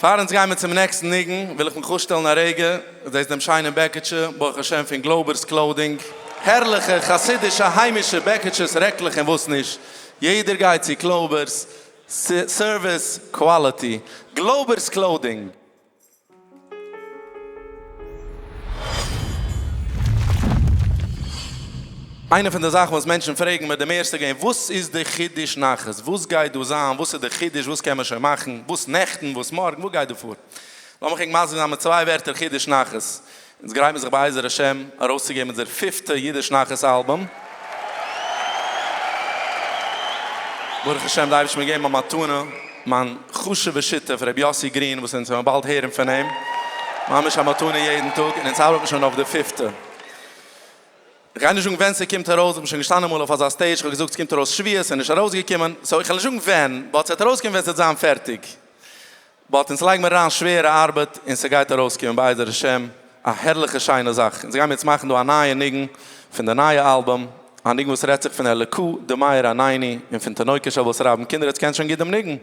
פאר אונז גיימער צום נעקסטן ניגון וויל איך מיך אפשטעלן א רגע, זעסט דעם שיינעם בעקיטשע, ברוך השם פון גלויבערס clothing, הערליכע חסידישע היימישע בעקיטשעס, רעקלעך און וואס נישט, יעדער גייט צו גלויבערס, service, quality, גלויבערס clothing. איינע פון די זאכן וואס מענטשן פרעגן מיר די מערסטע געווען, וואס איז די חידוש נחת? וואס גייט דא זיין? וואס איז די חידוש? וואס קען מען שוין מאכן? וואס נעכטן? וואס מארגן? וואס גייט דא פאר? לאמיך ענק מסביר זיין מיט צוויי ווערטער חידוש נחת. אונז גרייט מיר זיך בעזר השם ארויסצוגעבן אונזער פיפטע אידיש נחת אלבום. ברוך השם די אייבערשטער מיר געגעבן א מתנה, מיין חשוב'ע שותף ר' יאסי גרין וואס אונז וועלן באלד הערן פון אים, ממש א מתנה יעדן טאג, און אונז ארבעט מיר שוין אויף די פיפטע. איך גיי נישט זאגן ווען ס'קומט ארויס, איך בין שוין געשטאנען אמאל אויף אזא stage, איך האב געזאגט ס'קומט ארויס שבועות, ס'איז נישט ארויסגעקומען, so איך וועל נישט זאגן ווען, but ס'וועט ארויסקומען ווען ס'וועט זיין פערטיג. but אונז לייגן מיר אריין שווערע ארבעט און ס'גייט ארויסקומען בעזר השם א הערליכע שיינע זאך. אונז גיימיר יעצט מאכן דא א נייע ניגון פון די נייע אלבום, א ניגון וואס רעדט זיך פון אלקא דמאיר ענני און פון תינוקות של בית רבן. קינדער עטס קענט שוין גוט דעם ניגון?